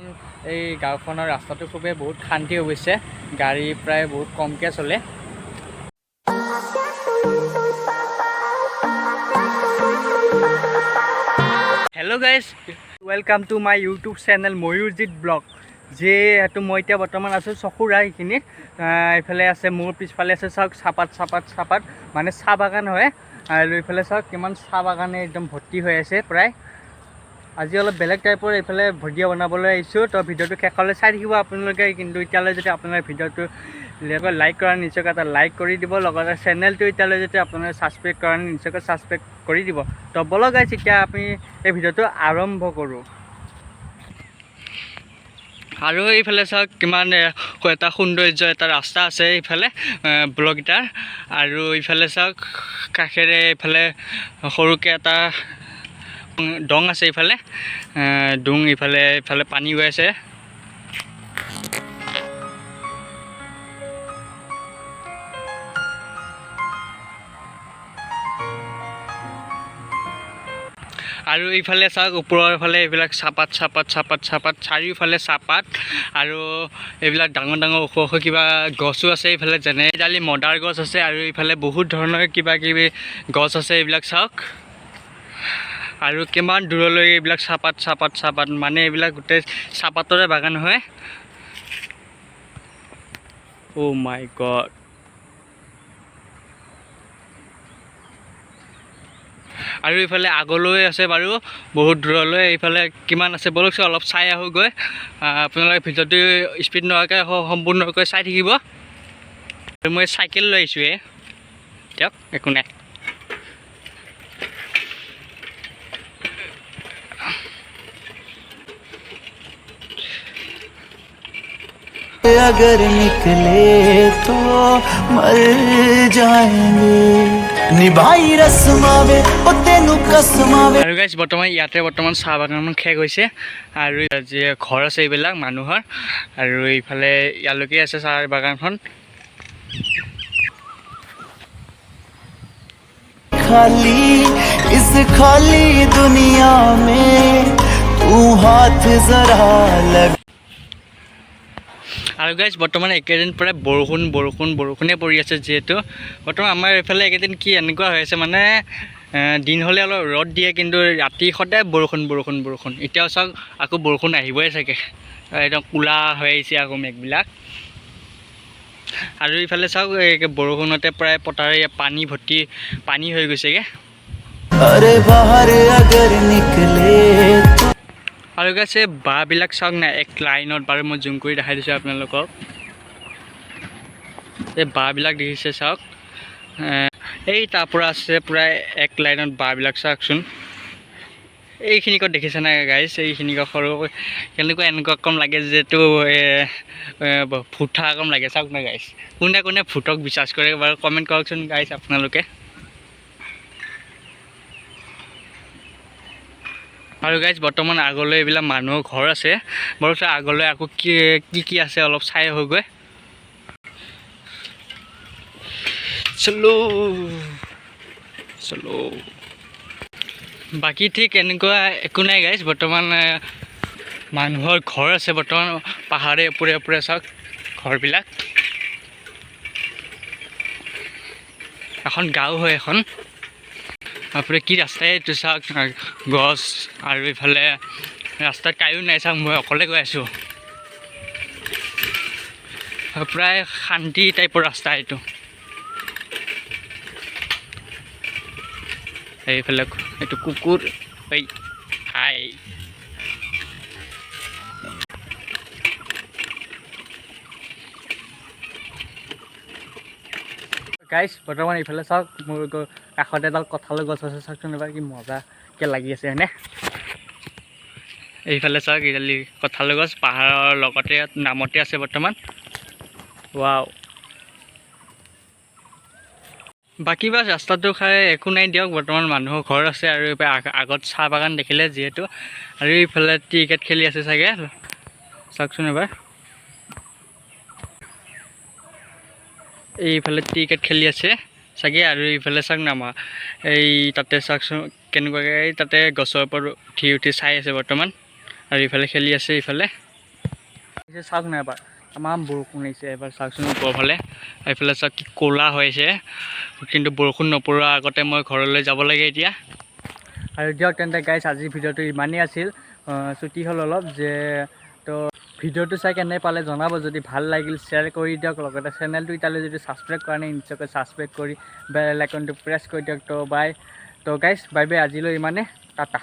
এই গাঁওখনৰ ৰাস্তাটো খুবেই বহুত শান্তি অৱশ্যে, গাড়ী প্ৰায় বহুত কমকৈ চলে। Hello guys, welcome to my YouTube channel Mayurjit blog. যিহেতু মই এতিয়া বৰ্তমান আছোঁ চকুৰা এইখিনিত। এইফালে আছে, মোৰ পিছফালে আছে চাওক চাহপাত চাহপাত চাহপাত, মানে চাহ বাগান হয়। আৰু এইফালে চাওক কিমান চাহ বাগানে একদম ভৰ্তি হৈ আছে প্ৰায়। আজি অলপ বেলেগ টাইপৰ এইফালে ভিডিঅ' বনাবলৈ আহিছোঁ, তো ভিডিঅ'টো শেষলৈ চাই থাকিব আপোনালোকে। কিন্তু এতিয়ালৈ যদি আপোনালোকে ভিডিঅ'টো লাইক কৰা, নিশ্চয়কৈ এটা লাইক কৰি দিব, লগতে চেনেলটো এতিয়ালৈ যদি আপোনালোকে ছাবস্ক্ৰাইব কৰা, নিশ্চয়কৈ ছাবস্ক্ৰাইব কৰি দিব। তো ব'লক গাইছ, এতিয়া আমি এই ভিডিঅ'টো আৰম্ভ কৰোঁ। আৰু এইফালে চাওক কিমান এটা সৌন্দৰ্য এটা ৰাস্তা আছে এইফালে ব্লককেইটাৰ। আৰু এইফালে চাওক কাষেৰে এইফালে সৰুকৈ এটা দং আছে, এইফালে ডোং, এইফালে এইফালে পানী গৈ আছে। আৰু এইফালে চাওক ওপৰৰ ফালে এইবিলাক চাহপাত চাহপাত চাহপাত চাহপাত, চাৰিওফালে চাহপাত। আৰু এইবিলাক ডাঙৰ ডাঙৰ ওখ ওখ কিবা গছো আছে এইফালে, যেনে দালি মদাৰ গছ আছে। আৰু এইফালে বহুত ধৰণৰ কিবা কিবি গছ আছে, এইবিলাক চাওক। আৰু কিমান দূৰলৈ এইবিলাক চাহপাত চাহপাত চাহপাত, মানে এইবিলাক গোটেই চাহপাতৰে বাগান হয়। অ' মাই গড। আৰু এইফালে আগলৈ আছে বাৰু বহুত দূৰলৈ, এইফালে কিমান আছে ব'লকচোন অলপ চাই আহোঁগৈ। আপোনালোকে ভিডিঅ'টো স্পীড নোহোৱাকৈ সম্পূৰ্ণকৈ চাই থাকিব। আৰু মই চাইকেল লৈ আহিছোঁহে, দিয়ক একো নাই। अगर निकले तो मर जाएंगे, निभाई रस्मां वे ओ तेनू कसमां वे। আৰু গাইছ, বৰ্তমান ইয়াতে বৰ্তমান চাহ বাগানখন শেষ হৈছে। আৰু যি ঘৰ আছে এইবিলাক মানুহৰ, আৰু এইফালে ইয়ালৈকে আছে চাহ বাগানখন। खाली इस खाली दुनिया में तू हाथ जरा लग আৰু গাইছ, বৰ্তমান এইকেইদিন প্ৰায় বৰষুণ বৰষুণ বৰষুণে পৰি আছে। যিহেতু বৰ্তমান আমাৰ এইফালে এইকেইদিন কি এনেকুৱা হৈ আছে, মানে দিন হ'লে অলপ ৰ'দ দিয়ে, কিন্তু ৰাতি সদায় বৰষুণ বৰষুণ বৰষুণ। এতিয়াও চাওক আকৌ বৰষুণ আহিবই চাগে, একদম ক'লা হৈ আহিছে আকৌ মেঘবিলাক। আৰু ইফালে চাওক এই বৰষুণতে প্ৰায় পথাৰে পানী ভৰ্তি পানী হৈ গৈছেগৈ। अरे बाहर अगर निकले तो আৰু গাইছ, এই বাঁহবিলাক চাওক না এক লাইনত, বাৰু মই জুম কৰি দেখাই দিছোঁ আপোনালোকক। এই বাঁহবিলাক দেখিছে চাওক, এই তাৰ পৰা আছে প্ৰায় এক লাইনত বাঁহবিলাক চাওকচোন। এইখিনি ক'ত দেখিছে নাই গাইছ, এইখিনি সৰু কেনেকুৱা এনেকুৱা কম লাগে যিহেতু ভূতা কম লাগে। চাওক না গাইছ, কোনে কোনে ভূতক বিশ্বাস কৰে বাৰু কমেণ্ট কৰকচোন গাইছ আপোনালোকে। আৰু গাইজ, বৰ্তমান আগলৈ এইবিলাক মানুহৰ ঘৰ আছে বাৰু, আগলৈ আকৌ কি কি কি আছে অলপ চাই আহোঁগৈ। চলো চলো। বাকী ঠিক এনেকুৱা একো নাই গাইজ, বৰ্তমান মানুহৰ ঘৰ আছে বৰ্তমান পাহাৰে ওপৰে ওপৰে চাওক ঘৰবিলাক। এখন গাঁও হয় এখন। বাপৰে, কি ৰাস্তাই এইটো চাওক, গছ আৰু ইফালে ৰাস্তাত কায়ো নাই চাওক, মই অকলে গৈ আছোঁ। প্ৰায় শান্তি টাইপৰ ৰাস্তা এইটো। এইফালে এইটো কুকুৰ, এই হাই। গাইছ, বৰ্তমান এইফালে চাওক মোৰ কাষতে এডাল কঁঠালৰ গছ আছে, চাওকচোন এবাৰ কি মজাকৈ লাগি আছে হয়নে। এইফালে চাওক এইডাল কঁঠালৰ গছ পাহাৰৰ লগতে নামতে আছে বৰ্তমান। ৱাও। বাকী বাছ ৰাস্তাটো খাই একো নাই দিয়ক, বৰ্তমান মানুহৰ ঘৰ আছে। আৰু এইফালে আগত চাহ বাগান দেখিলে যিহেতু, আৰু এইফালে ক্ৰিকেট খেলি আছে চাগে, চাওকচোন এবাৰ। এইফালে ক্ৰিকেট খেলি আছে চাগে। আৰু এইফালে চাওক না আমাৰ এই তাতে চাওকচোন কেনেকুৱাকৈ এই তাতে গছৰ ওপৰত উঠি উঠি চাই আছে বৰ্তমান। আৰু এইফালে খেলি আছে এইফালে। চাওক না এবাৰ, তামাম বৰষুণ আহিছে। এবাৰ চাওকচোন ওপৰৰ ফালে, এইফালে চাওক কি ক'লা হৈছে। কিন্তু বৰষুণ নপৰাৰ আগতে মই ঘৰলৈ যাব লাগে এতিয়া। আৰু দিয়ক তেন্তে গাইছ, আজিৰ ভিডিঅ'টো ইমানেই আছিল। ছুটি হ'ল অলপ যে। তো ভিডিঅ'টো চাই কেনে পালে জনাব। যদি ভাল লাগিল, শ্বেয়াৰ কৰি দিয়ক। লগতে চেনেলটো এতিয়ালৈ যদি ছাবস্ক্ৰাইব কৰা নাই, নিশ্চয়কৈ ছাবস্ক্ৰাইব কৰি বেল আইকনটো প্ৰেছ কৰি দিয়ক। তো বাই, তো গাইছ, বাই বাই, আজিলৈ ইমানে, টাটা।